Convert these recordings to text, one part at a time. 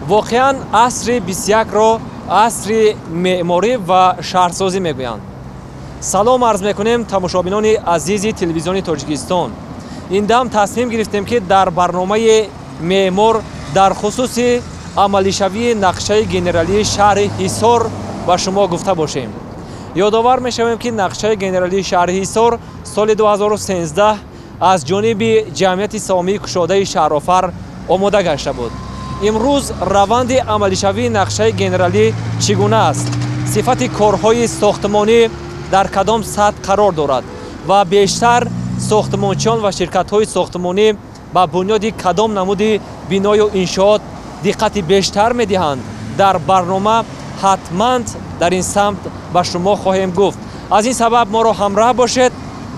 Воқеан асри 21-ро асри меъморӣ ва шаҳрсозӣ мегӯянд. Салом арз мекунем тамошобинони азизи телевизиони Тоҷикистон. Ин дам тасмим гирифтем, ки дар барномаи меъмор дар хусуси амалишавии нақшаи генералии шаҳри Ҳисор ба шумо гуфта бошем. Ёдовар мешавем, ки нақшаи генералии шаҳри Ҳисор соли 2013 аз ҷониби ҷамъияти саҳомии кушодаи шаҳрофар омода гашта буд. Имрӯз раванди амалишавии нақшаи генералӣ чӣ гуна аст? Сифати корҳои сохтмонӣ дар кадом сатҳ қарор дорад ва бештар сохтмончиён ва ширкатҳои сохтмонӣ ба бунёди кадом намуди биною иншоот диққати бештар медиҳанд? Дар барнома ҳатман дар ин самт ба шумо хоҳем гуфт. Аз ин сабаб моро ҳамроҳ бошед.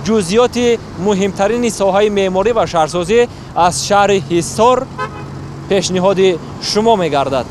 Ҷузъиёти муҳимтарини соҳаи меъморӣ ва шаҳрсозӣ аз шаҳри Ҳисор пешниҳоди шумо мегардад.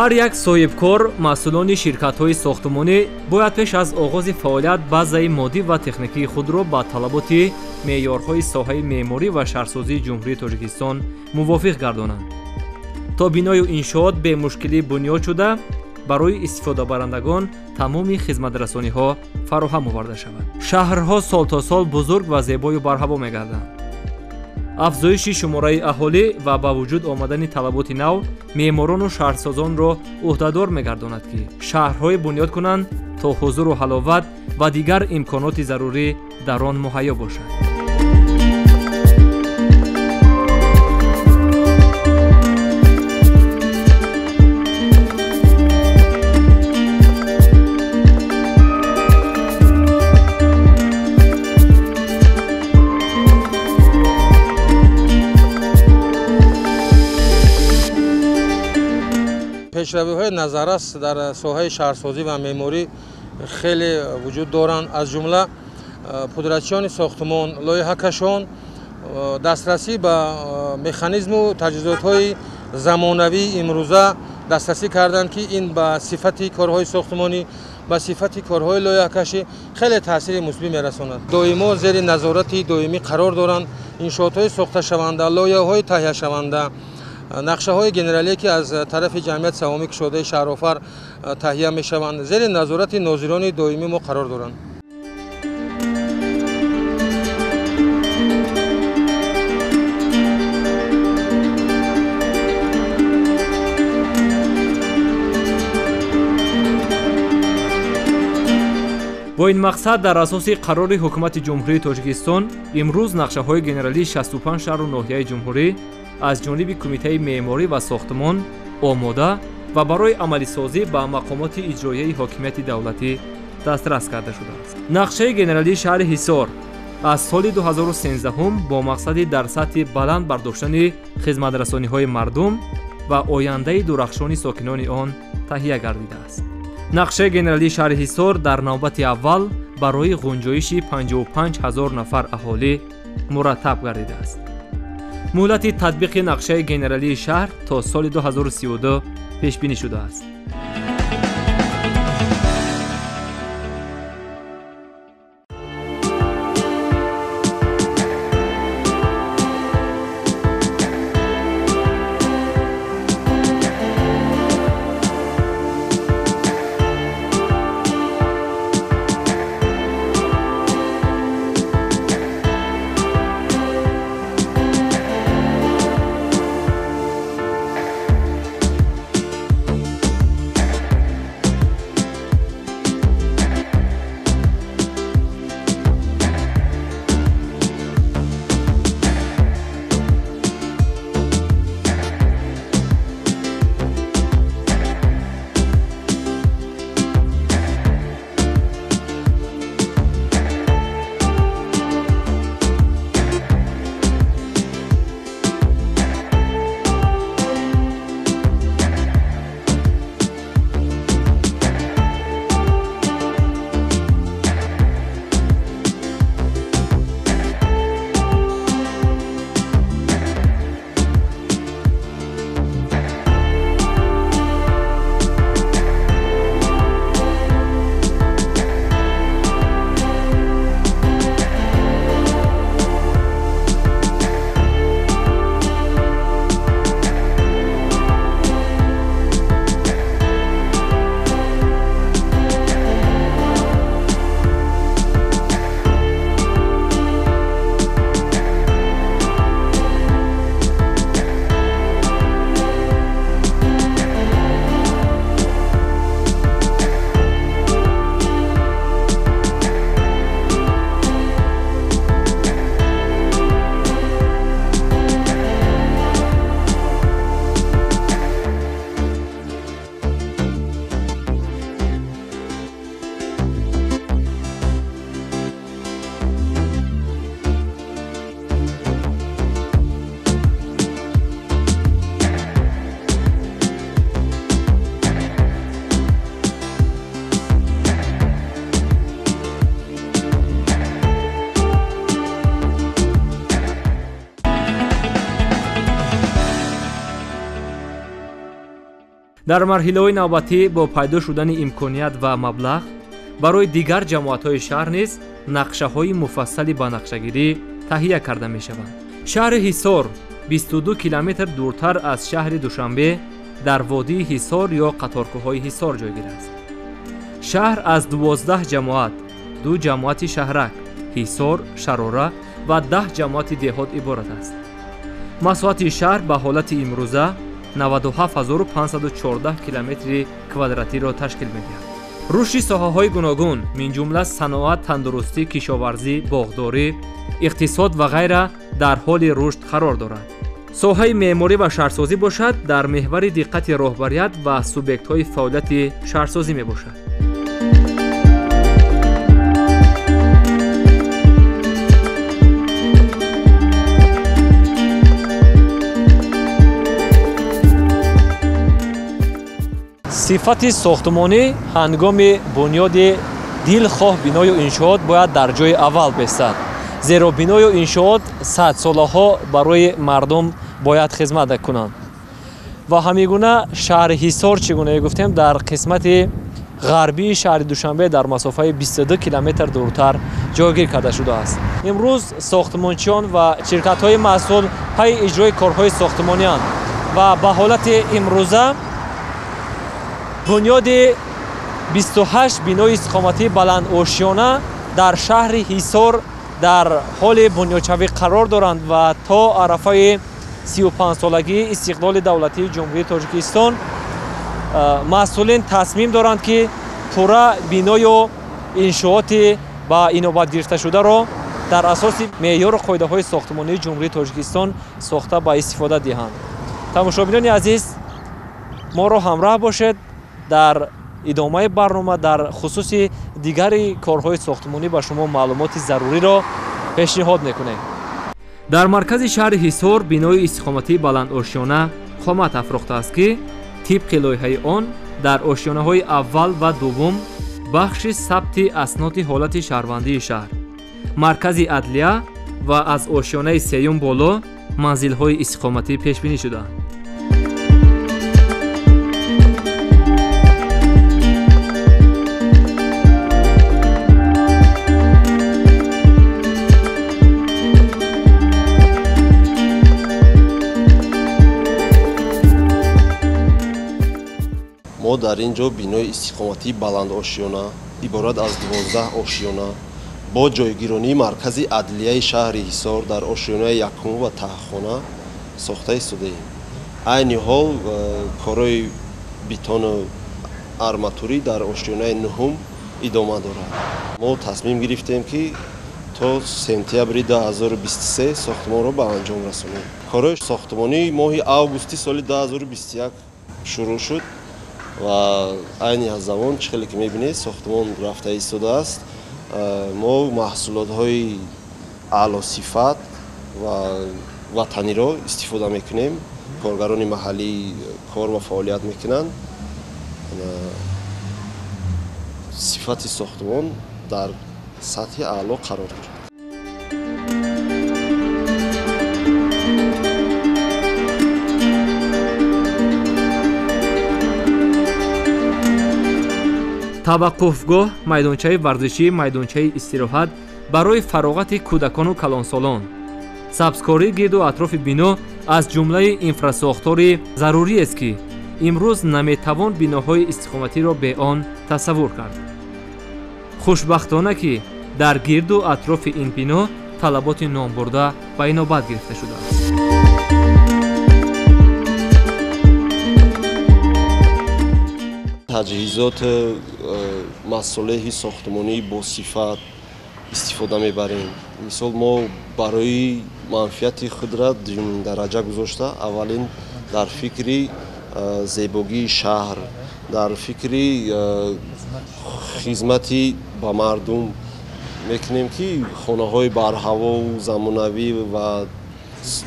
Ҳар як соҳибкор, масъулони ширкатҳои сохтмонӣ бояд пеш аз оғози фаъолият базаи моддӣ ва техникии худро ба талаботи меъёрҳои соҳаи меъморӣ ва шаҳрсозии Ҷумҳурии Тоҷикистон мувофиқ гардонанд, то биною иншоот бемушкилӣ бунёд шуда барои истифодабарандагон тамоми хизматрасониҳо фароҳам оварда шавад. Шаҳрҳо сол то сол бузург ва зебою барҳаво мегарданд. Афзоиши шумораи аҳолӣ ва ба вуҷуд омадани талаботи нав меъморону шаҳрсозонро ӯҳдадор мегардонад, ки шаҳрҳое бунёд кунанд, то ҳузуру ҳаловат ва дигар имконоти зарурӣ дар он муҳайё бошад. Пешравиҳои назаррас дар соҳаи шаҳрсозӣ ва меъморӣ хеле вуҷуд доранд. Аз ҷумла пудрачиёни сохтмон, лоиҳакашон, дастрасӣ ба механизму таҷҳизотҳои замонавии имрӯза дастрасӣ карданд, ки ин ба сифати корҳои сохтмонӣ, ба сифати корҳои лоиҳакашӣ хеле таъсири мусбӣ мерасонад. Доимо зери назорати доимӣ қарор доранд иншоотҳои сохташаванда, лоиҳаҳои таҳияшаванда, нақшаҳои генералие, ки аз тарафи ҷамъияти саҳомии кушодаи шаҳрофар таҳия мешаванд, зери назорати нозирони доимӣ мо қарор доранд. Бо ин мақсад дар асоси қарори Ҳукумати Ҷумҳурии Тоҷикистон имрӯз нақшаҳои генералии 65 шаҳру ноҳияи ҷумҳурӣ аз ҷониби Кумитаи меъморӣ ва сохтмон омода ва барои амалисозӣ ба мақомоти иҷроияи ҳокимияти давлатӣ дастрас карда шудааст. Нақшаи генералии шаҳри Ҳисор аз соли 2013 бо мақсади дар сатҳи баланд бардоштани хизматрасониҳои мардум ва ояндаи дурахшони сокинони он таҳия гардидааст. Нақшаи генералии шаҳри Ҳисор дар навбати аввал барои ғунҷоиши 55 ҳазор нафар аҳолӣ мураттаб гардидааст. Муҳлати татбиқи нақшаи генералии шаҳр то соли 2032 пешбинӣ шудааст. Дар марҳилаҳои навбатӣ бо пайдо шудани имконият ва маблағ барои дигар ҷамоатҳои шаҳр низ нақшаҳои муфассали банақшагирӣ таҳия карда мешаванд. Шаҳри Ҳисор 22 километр дуртар аз шаҳри Душанбе дар водии Ҳисор ё қаторкӯҳҳои Ҳисор ҷойгир аст. Шаҳр аз 12 ҷамоат, 2 ҷамоати шаҳрак, Ҳисор, Шарора ва 10 ҷамоати деҳот иборат аст. Масоҳати шаҳр ба ҳолати имрӯза 97514 километри квадратиро ташкил медиҳад. Рушди соҳаҳои гуногун, минҷумла саноат, тандурустӣ, кишоварзӣ, боғдорӣ, иқтисод ва ғайра дар ҳоли рушд қарор дорад. Соҳаи меъморӣ ва шаҳрсозӣ бошад дар меҳвари диққати роҳбарият ва субъектҳои фаъолияти шаҳрсозӣ мебошад. Сифати сохтмонӣ ҳангоми бунёди дилхоҳ биною иншоот бояд дар ҷои аввал бестад, зеро биною иншоот садсолаҳо барои мардум бояд хизмат кунанд. Ва ҳамин гуна шаҳри Ҳисор, чӣ гуна гуфтем, дар қисмати ғарбии шаҳри Душанбе дар масофаи 22 километр дуртар ҷойгир карда шудааст. Имрӯз сохтмончиён ва ширкатҳои масъул пайи иҷрои корҳои сохтмонианд ва ба ҳолати имрӯза бунёди 28 бинои истиқоматии баландошёна дар шаҳри Ҳисор дар ҳоли бунёдшавӣ қарор доранд ва то арафаи 35-солагии истиқлоли давлатии Ҷумҳурии Тоҷикистон масъулин тасмим доранд, ки пурра биною иншооти ба инобат гирифташударо дар асоси меъёру қоидаҳои сохтмонии Ҷумҳурии Тоҷикистон сохта ба истифода диҳанд. Тамошобинони азиз, моро ҳамроҳ бошед дар идомаи барнома дар хусуси дигари корҳои сохтмонӣ ба шумо маълумоти заруриро пешниҳод мекунем. Дар маркази шаҳри Ҳисор бинои истиқоматии баландошёна қомат афрохтааст, ки тибқи лоиҳаи он дар ошёнаҳои аввал ва дуввум бахши сабти асноди ҳолати шаҳрвандии шаҳр, маркази адлия ва аз ошёнаи сеюм боло манзилҳои истиқоматӣ пешбинӣ шудаанд. Мо дар ин ҷо бинои истиқоматии баландошёна иборат аз 12 ошёна бо ҷойгиронии маркази адлияи шаҳри Ҳисор дар ошёнаи якум ва таҳхона сохта истодаем. Айни ҳол корҳои бетону арматурӣ дар ошёнаи нуҳум идома дорад. Мо тасмим гирифтем, ки то сентябри 2023 сохтмонро ба анҷом расонем. Корҳои сохтмонӣ моҳи августи соли 2021 шурӯъ шуд ва айни замон чӣ хеле ки мебинед сохтмон рафта истодааст. Мо маҳсулотҳои аълосифат ва ватаниро истифода мекунем. Коргарони маҳаллӣ кор ва фаъолият мекунанд. Сифати сохтмон дар сатҳи аъло қарор дорад. Таваққуфгоҳ, майдончаи варзишӣ, майдончаи истироҳат барои фароғати кӯдакону калонсолон, сабзкории гирду атрофи бино аз ҷумлаи инфрасохтори заруриест, ки имрӯз наметавон биноҳои истиқоматиро бе он тасаввур кард. Хушбахтона, ки дар гирду атрофи ин бино талаботи номбурда ба инобат гирифта шудааст. Таҷҳизот, масолеҳи сохтмонии босифат истифода мебарем. Мисол, мо барои манфиати худра дуюмдараҷа гузошта, аввалин дар фикри зебогии шаҳр, дар фикри хизмати ба мардум мекунем, ки хонаҳои барҳавову замонавӣ ва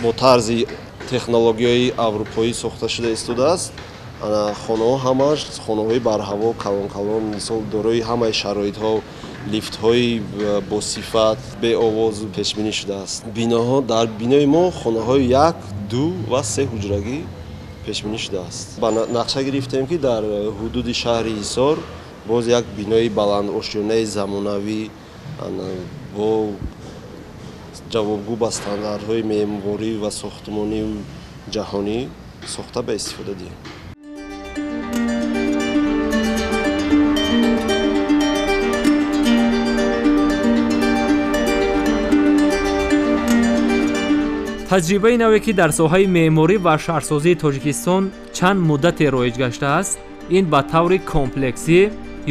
бо тарзи технологияи аврупоӣ сохта шуда истодааст. Хонаҳо ҳамаш хонаҳои барҳаво, калон-калон, мисол дорои ҳамаи шароитҳо, лифтҳои босифат, беовоз пешбинӣ шудааст. Биноҳо дар бинои мо хонаҳои 1, 2 ва 3 ҳуҷрагӣ пешбинӣ шудааст. Ба нақша гирифтем, ки дар ҳудуди шаҳри Ҳисор боз як бинои баландошёнаи замонавӣ бо ҷавобгӯ ба стандартҳои меъморӣ ва сохтмонию ҷаҳонӣ сохта ба истифода диҳем. Таҷрибаи наве, ки дар соҳаи меъморӣ ва шаҳрсозии Тоҷикистон чанд муддате роиҷ гаштааст, ин ба таври комплексӣ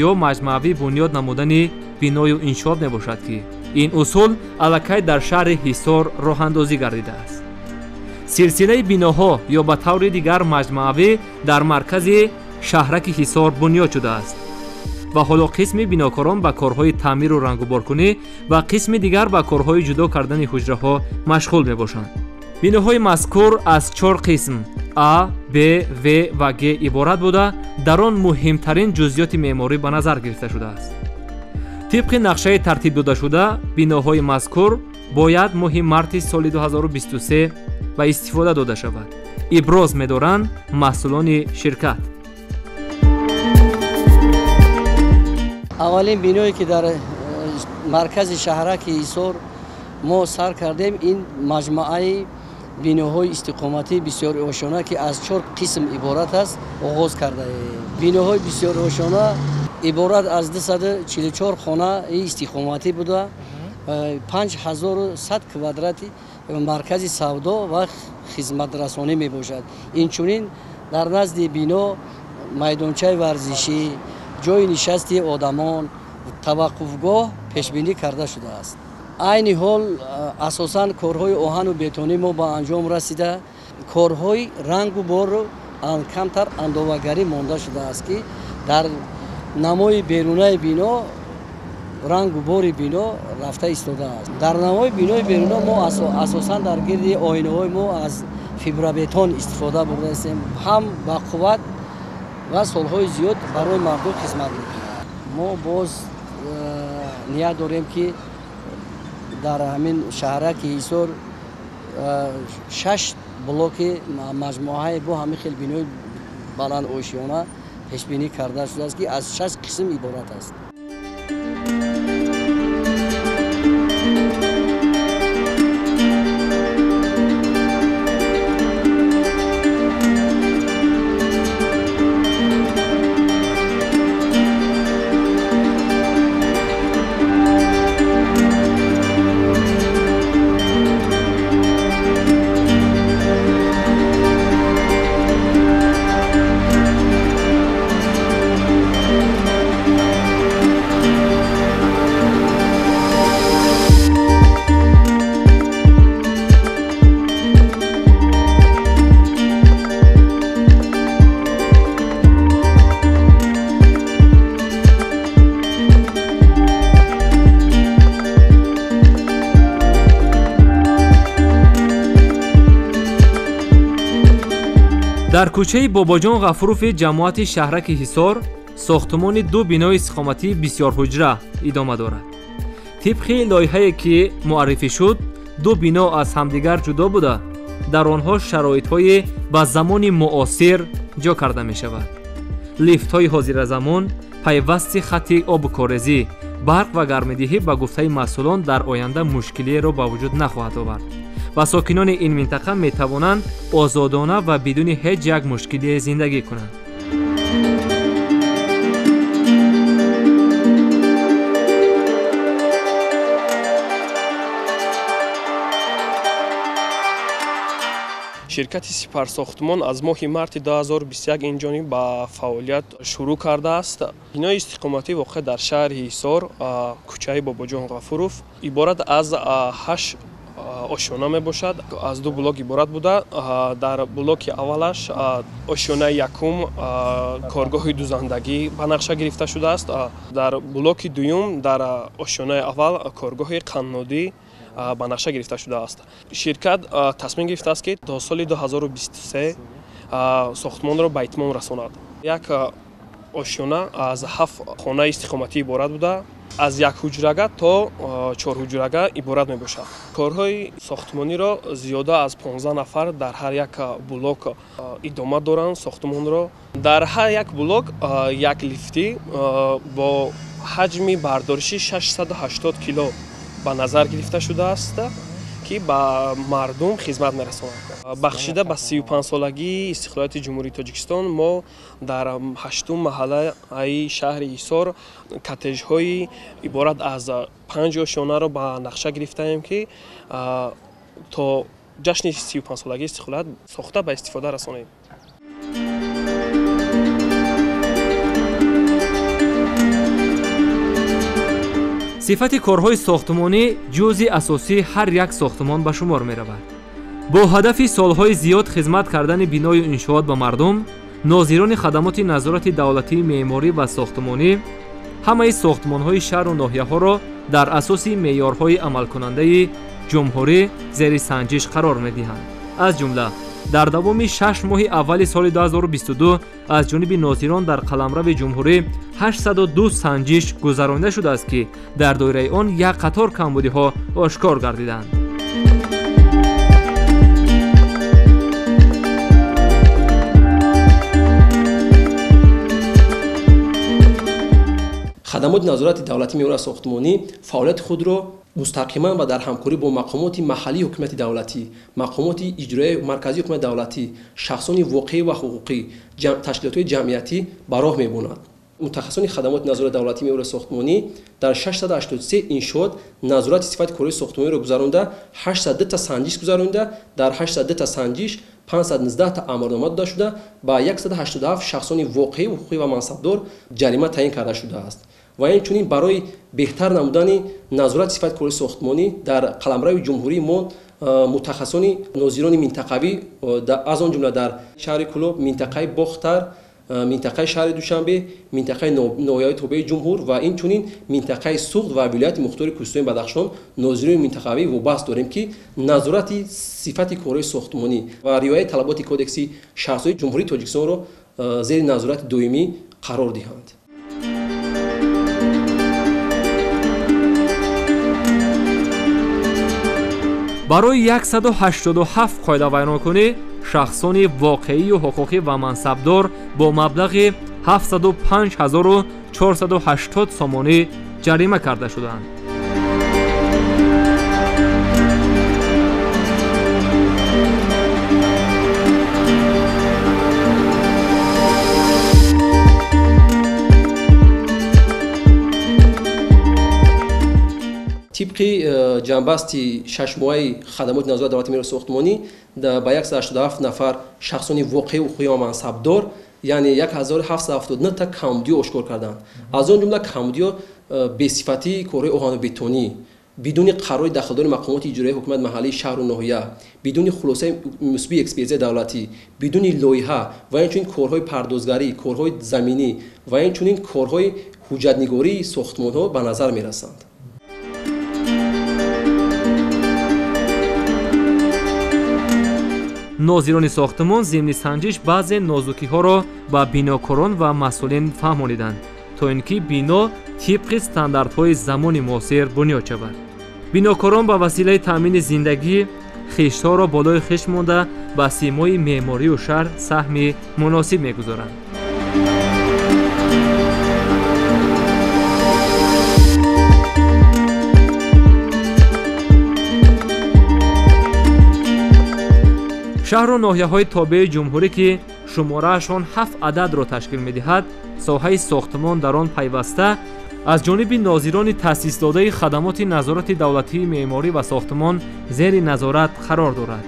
ё маҷмӯавӣ бунёд намудани биною иншоот мебошад, ки ин усул аллакай дар шаҳри Ҳисор роҳандозӣ гардидааст. Силсилаи биноҳо ё ба таври дигар маҷмӯавӣ дар маркази шаҳраки Ҳисор бунёд шудааст ва ҳоло қисми бинокорон ба корҳои таъмиру рангуборкунӣ ва қисми дигар ба корҳои ҷудо кардани ҳуҷраҳо машғул мебошанд. Биноҳои мазкур аз 4 қисм А, Б, В ва Г иборат буда, дар он муҳимтарин ҷузъиёти меъморӣ ба назар гирифта шудааст. Тибқи нақшаи тартиб додашуда, биноҳои мазкур бояд моҳи марти соли 2023 ба истифода дода шавад. Иброз медоранд маҳсулони ширкат. Аввалин биное, ки дар маркази шаҳраки Ҳисор мо сар кардем, ин маҷмӯаи биноҳои истиқоматии бисёрошона, ки аз 4 қисм иборат аст, оғоз кардаем. Биноҳои бисёрошона иборат аз 244 хонаи истиқоматӣ буда, 5100 квадрати маркази савдо ва хизматрасонӣ мебошад. Инчунин дар назди бино майдончаи варзишӣ, ҷойи нишасти одамон, таваққуфгоҳ пешбинӣ карда шудааст. Айни ҳол асосан корҳои оҳану бетонӣ мо ба анҷом расида, корҳои рангу бору камтар андовагарӣ монда шудааст, ки дар намои берунаи бино рангу бори бино рафта истодааст. Дар намои бинои беруна мо асосан дар гирди оинаҳои мо аз фибробетон истифода бурдаистем, ҳам ба қувват ва солҳои зиёд барои мардум хизмат мекунад. Мо боз ният дорем, ки дар ҳамин шаҳраки Ҳисор 6 блоки маҷмӯаи бо ҳамин хел бинои баландошёна пешбинӣ карда шудааст, ки аз 6 қисм иборат аст. Дар кӯчаи Бобоҷон Ғафурови ҷамоати шаҳраки Ҳисор сохтмони 2 бинои истиқоматии бисёрҳуҷра идома дорад. Тибқи лоиҳае, ки муаррифӣ шуд, 2 бино аз ҳамдигар ҷудо буда, дар онҳо шароитҳои ба замони муосир ҷо карда мешавад. Лифтҳои ҳозиразамон, пайвасти хатти обу корезӣ, барқ ва гармидиҳӣ ба гуфтаи масъулон дар оянда мушкилиеро ба вуҷуд нахоҳад овард ва сокинони ин минтақа метавонанд озодона ва бидуни ҳеҷ як мушкилие зиндагӣ кунанд. Ширкати Сипарсохтмон аз моҳи марти 2021 инҷониб ба фаъолият шурӯъ кардааст. Бинои истиқоматӣ воқеъ дар шаҳри Ҳисор, кӯчаи Бобоҷон Ғафуров, иборат аз 8 ошёна мебошад. Аз 2 блок иборат буда. Дар блоки аввалаш ошёнаи якум коргоҳи дузандагӣ ба нақша гирифта шудааст. Дар блоки дуюм дар ошёнаи аввал коргоҳи қаннодӣ ба нақша гирифта шудааст. Ширкат тасмим гирифтааст, ки то соли 2023 сохтмонро ба итмом расонад. Як ошёна аз 7 хонаи истиқоматӣ иборат буда. Аз як ҳуҷрага то 4 ҳуҷрага иборат мебошад. Корҳои сохтмониро зиёда аз 15 нафар дар ҳар як блок идома доранд. Сохтмонро дар ҳар як блок як лифтӣ бо ҳаҷми бардориши 680 кило ба назар гирифта шудааст, ки ба мардум хизмат мерасонад. Бахшида ба 35-солагии истиқлолияти Ҷумҳурии Тоҷикистон мо дар 8-ум маҳаллаи шаҳри Ҳисор коттеҷҳои иборат аз 5 ошёнаро ба нақша гирифтаем, ки то ҷашни 35-солагии истиқлолият сохта ба истифода расонем. Сифати корҳои сохтмонӣ ҷузъи асосии ҳар як сохтмон ба шумор меравад. Бо ҳадафи солҳои зиёд хизмат кардани биною иншоот ба мардум, нозирони хадамоти назорати давлатии меъморӣ ва сохтмонӣ ҳамаи сохтмонҳои шаҳру ноҳияҳоро дар асоси меъёрҳои амалкунандаи ҷумҳурӣ зери санҷиш қарор медиҳанд. Аз ҷумла дар давоми 6 моҳи аввали соли 2022 аз ҷониби нозирон дар қаламрави ҷумҳурӣ 802 санҷиш гузаронида шудааст, ки дар доираи он як қатор камбудиҳо ошкор гардиданд. Хадамоти назорати давлатии меъморӣ ва сохтмонӣ фаъолияти худро мустақиман ва дар ҳамкорӣ бо мақомоти маҳаллии ҳукумати давлатӣ, мақомоти иҷроияи марказии ҳукумати давлатӣ, шахсони воқеӣ ва ҳуқуқӣ, ташкилотҳои ҷамъиятӣ ба роҳ мебонад. Мутахассисони хадамоти назорати давлатии меъморӣ ва сохтмонӣ дар 683 иншоот назорати сифати корҳои сохтмониро гузаронда, 802 та санҷиш гузаронда, дар 802 та санҷиш 519 та амрнома дода шуда, ба 187 шахсони воқеӣ, ҳуқуқӣ ва мансабдор ҷарима таъин карда шудааст. Ва инчунин барои беҳтар намудани назорати сифати корҳои сохтмонӣ дар қаламрави ҷумҳурии мо мутахассисони нозирони минтақавӣ, аз он ҷумла дар шаҳри Кӯлоб, минтақаи Бохтар, минтақаи шаҳри Душанбе, минтақаи ноҳияҳои тобеи ҷумҳур ва инчунин минтақаи Суғд ва вилояти мухтори Кӯҳистони Бадахшон нозирони минтақавӣ вобаст дорем, ки назорати сифати корҳои сохтмонӣ ва риояи талаботи кодекси шаҳрсозии Ҷумҳурии Тоҷикистонро зери назорати доимӣ қарор диҳанд. Барои 187 қоидавайронкунӣ шахсони воқеию ҳуқуқӣ ва мансабдор бо маблағи 75480 сомонӣ ҷарима карда шуданд. Тибқи ҷанбасти шашмоҳаи хадамоти назорати давлатии меъморӣ ва сохтмонӣ ба 187 нафар шахсони воқеӣ, ҳуқуқӣ ва мансабдор, яъне 1779 та камбудиҳо ошкор карданд. Аз он ҷумла камбудиҳо бесифатии корҳои оҳану бетонӣ, бидуни қарори дахлдори мақомоти иҷроияи ҳукумати маҳаллии шаҳру ноҳия, бидуни хулосаи мусбии экспертизаи давлатӣ, бидуни лоиҳа ва инчунин корҳои пардозгарӣ, корҳои заминӣ ва инчунин корҳои ҳуҷҷатнигории сохтмонҳо ба назар мерасанд. Нозирони сохтмон зимни санҷиш баъзе нозукиҳоро ба бинокорон ва масъулин фаҳмониданд, то ин ки бино тибқи стандартҳои замони муосир бунёд шавад. Бинокорон ба василаи таъмини зиндагӣ хиштҳоро болои хишт монда ба симои меъморию шаҳр саҳми муносиб мегузоранд. Шаҳру ноҳияҳои тобеи ҷумҳурӣ, ки шумораашон 7 ададро ташкил медиҳад, соҳаи сохтмон дар он пайваста аз ҷониби нозирони таъсисдодаи хадамоти назорати давлатии меъморӣ ва сохтмон зери назорат қарор дорад.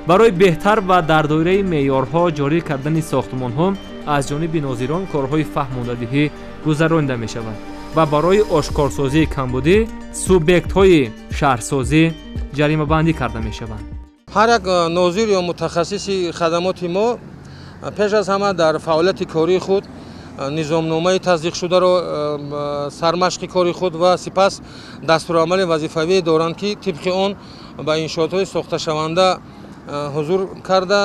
Барои беҳтар ва дар доираи меъёрҳо ҷорӣ кардани сохтмонҳо аз ҷониби нозирон корҳои фаҳмондадиҳӣ гузаронида мешавад ва барои ошкорсозии камбудӣ субъектҳои шаҳрсозӣ ҷаримабандӣ карда мешаванд. Ҳар як нозир ё мутахассиси хадамоти мо пеш аз ҳама дар фаъолияти кории худ низомномаи тасдиқшударо сармашқи кори худ ва сипас дастурамали вазифавие доранд, ки тибқи он ба иншоотҳои сохташаванда ҳузур карда,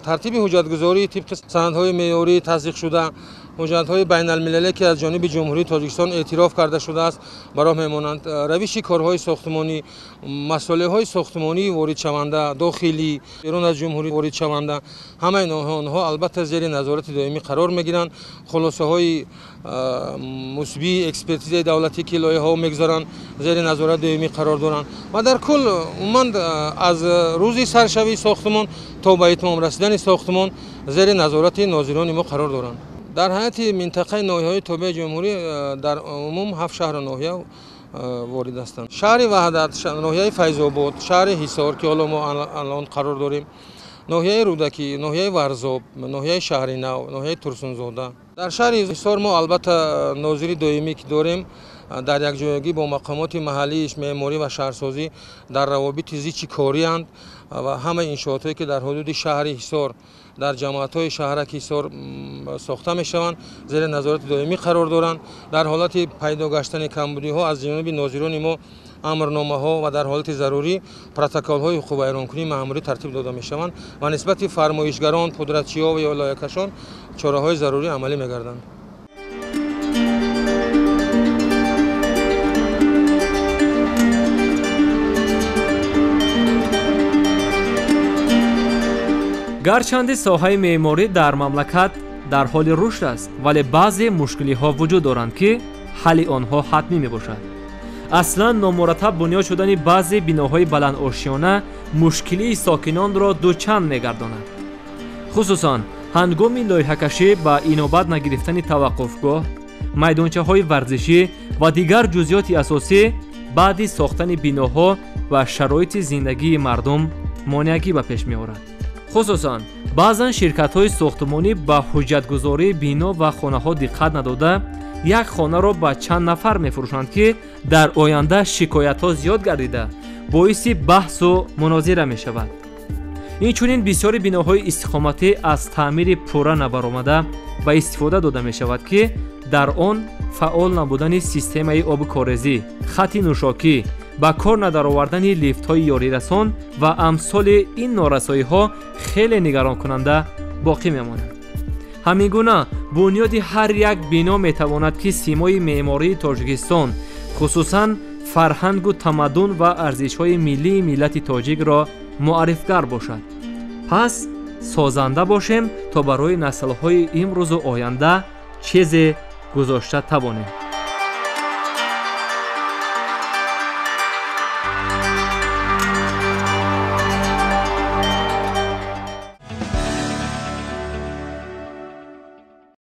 тартиби ҳуҷҷатгузории тибқи санадҳои меъёрии тасдиқшуда, ҳуҷҷатҳои байналмилалӣ, ки аз ҷониби Ҷумҳурии Тоҷикистон эътироф карда шудааст, ба роҳ мемонанд. Равиши корҳои сохтмонӣ, масолеҳҳои сохтмонии воридшаванда, дохилӣ, берун аз ҷумҳурӣ воридшаванда, ҳамаи онҳо албатта зери назорати доимӣ қарор мегиранд. Хулосаҳои мусбии экспертизаи давлатӣ, ки лоиҳаҳо мегузаранд, зери назорати доимӣ қарор доранд ва дар кул умуман аз рӯзи саршавии сохтмон то ба итмом расидани сохтмон зери назорати нозирони мо қарор доранд. Дар ҳайати минтақаи ноҳияҳои тобеи ҷумҳурӣ дар умум 7 шаҳру ноҳия ворид ҳастанд. Шаҳри Ваҳдат, ноҳияи Файзобод, шаҳри Ҳисор, ки ҳоло мо алон қарор дорем, ноҳияи Рӯдакӣ, ноҳияи Варзоб, ноҳияи Шаҳри Нав, ноҳияи Турсунзода. Дар шаҳри Ҳисор мо албатта нозири доимӣ ки дорем, дар якҷоягӣ бо мақомоти маҳаллии меъморӣ ва шаҳрсозӣ дар равобити зичи корианд ва ҳамаи иншоотҳое, ки дар ҳудуди шаҳри Ҳисор, дар ҷамоатҳои шаҳраки Ҳисор сохта мешаванд, зери назорати доимӣ қарор доранд. Дар ҳолати пайдо гаштани камбудиҳо аз ҷониби нозирони мо амрномаҳо ва дар ҳолати зарурӣ протоколҳои ҳуқуқвайронкунии маъмурӣ тартиб дода мешаванд ва нисбати фармоишгарон, пудратчиҳо ва ё лоиҳакашон чораҳои зарурӣ амалӣ мегарданд. Гарчанде соҳаи меъморӣ дар мамлакат дар ҳоли рушд аст, вале баъзе мушкилиҳо вуҷуд доранд, ки ҳалли онҳо ҳатмӣ мебошад. Аслан номураттаб бунёд шудани баъзе биноҳои баландошёна мушкилии сокинонро дучанд мегардонад. Хусусан ҳангоми лоиҳакашӣ ба инобат нагирифтани таваққуфгоҳ, майдончаҳои варзишӣ ва дигар ҷузъиёти асосӣ баъди сохтани биноҳо ва шароити зиндагии мардум монеагӣ ба пеш меорад. Хусусан баъзан ширкатҳои сохтмонӣ ба ҳуҷҷатгузории бино ва хонаҳо диққат надода, як хонаро ба чанд нафар мефурӯшанд, ки дар оянда шикоятҳо зиёд гардида боиси баҳсу мунозира мешавад. Инчунин бисёри биноҳои истиқоматӣ аз таъмири пурра набаромада ба истифода дода мешавад, ки дар он фаъол набудани системаи оби корезӣ, хати нӯшокӣ, ба кор надаровардани лифтҳои ёрирасон ва амсоли ин норасоиҳо хеле нигаронкунанда боқӣ мемонад. Ҳамин гуна бунёди ҳар як бино метавонад, ки симои меъмории Тоҷикистон, хусусан фарҳангу тамаддун ва арзишҳои миллии миллати тоҷикро муаррифгар бошад. Пас созанда бошем, то барои наслҳои имрӯзу оянда чизе гузошта тавонем.